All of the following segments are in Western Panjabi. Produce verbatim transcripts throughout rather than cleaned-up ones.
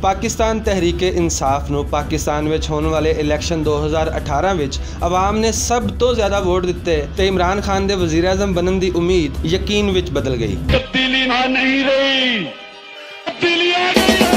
پاکستان تحریک انصاف نوں پاکستان وچ ہون والے الیکشن دو ہزار اٹھارہ وچ عوام نے سب توں زیادہ ووٹ دتے تے عمران خان دے وزیر اعظم بنن دی امید یقین وچ بدل گئی۔ تبدیلی نہ نہیں رہی، تبدیلی آ گئی ہے۔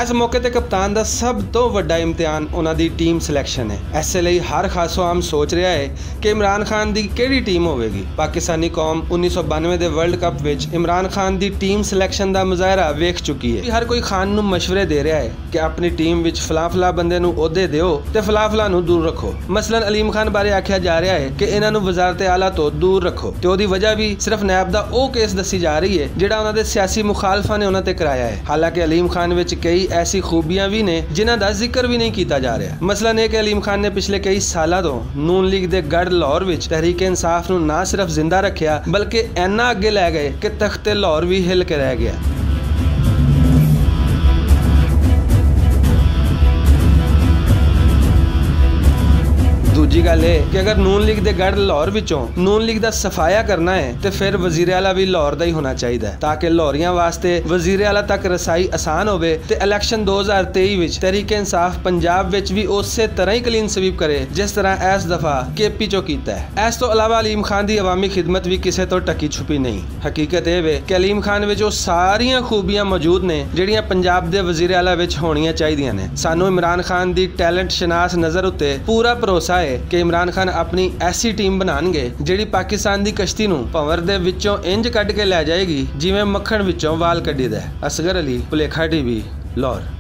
اس موقع تے کپتان دا سب توں وڈا امتحان انہاں دی ٹیم سلیکشن ہے۔ ایسے لئی ہر خاصو عام سوچ رہا ہے کہ عمران خان دی کیڑی ٹیم ہوے گی۔ پاکستانی قوم انیس سو بانوے دے ورلڈ کپ وچ عمران خان دی ٹیم سلیکشن دا مظاہرہ ویکھ چکی ہے۔ ہر کوئی خان نوں مشورے دے رہا ہے کہ اپنی ٹیم وچ فلاں فلاں بندے نوں عہدے دیو تے فلاں فلاں نوں دور رکھو۔ مثلاً علیم خان بارے آکھیا جا رہا ہے کہ انہاں نوں وزارت اعلیٰ تو دور رکھو، تے اوہدی وجہ بھی صرف نیب دا او کیس دسی جا رہی ہے جڑا انہاں دے سیاسی مخالفاں نے انہاں تے کرایا ہے۔ حالانکہ علیم خان وچ کئی ایسی خوبیاں بھی نے جنہاں دا ذکر بھی نہیں کیتا جا رہا۔ مثلاً اے کہ علیم خان نے پچھلے کئی سالاں تو نون لیگ دے گڑھ لاہور وچ تحریک انصاف نوں نہ صرف زندہ رکھیا بلکہ اینا اگے لے گئے کہ تخت لاہور وی ہل کے رہ گیا۔ دوجی گل اے کہ اگر نون لیگ دے گڑھ لاہور وچوں نون لیگ دا صفایا کرنا ہے تے پھر وزیر اعلیٰ وی لاہور دا ہی ہونا چاہیدا ہے تاکہ لاہوریاں واسطے وزیر اعلیٰ تک رسائی آسان ہووے تے الیکشن دو ہزار تئی وچ تحریک انصاف پنجاب وچ وی اسے طرح ہی کلین سویپ کرے جس طرح ایس دفعہ کے پی چو کیتا ہے۔ ایس تو علاوہ علیم خان دی عوامی خدمت وی کسے تو ٹکی چھپی نہیں۔ حقیقت اے وے کہ علیم خان وچ او ساریاں خوبیاں موجود نے جڑیاں پنجاب دے وزیر اعلیٰ وچ ہونیاں چاہیدیاں نے۔ سانوں عمران خان دی ٹیلنٹ شناس نظر اتے پورا بھروسہ ہے کہ عمران خان اپنی ایسی ٹیم بنان گے جڑی پاکستان دی کشتی نوں پاور دے وچوں انج کڈ کے لے جائے گی جیویں مکھن وچوں وال کڈی دے۔ اصغر علی، پلیکھا ٹی وی، لاہور۔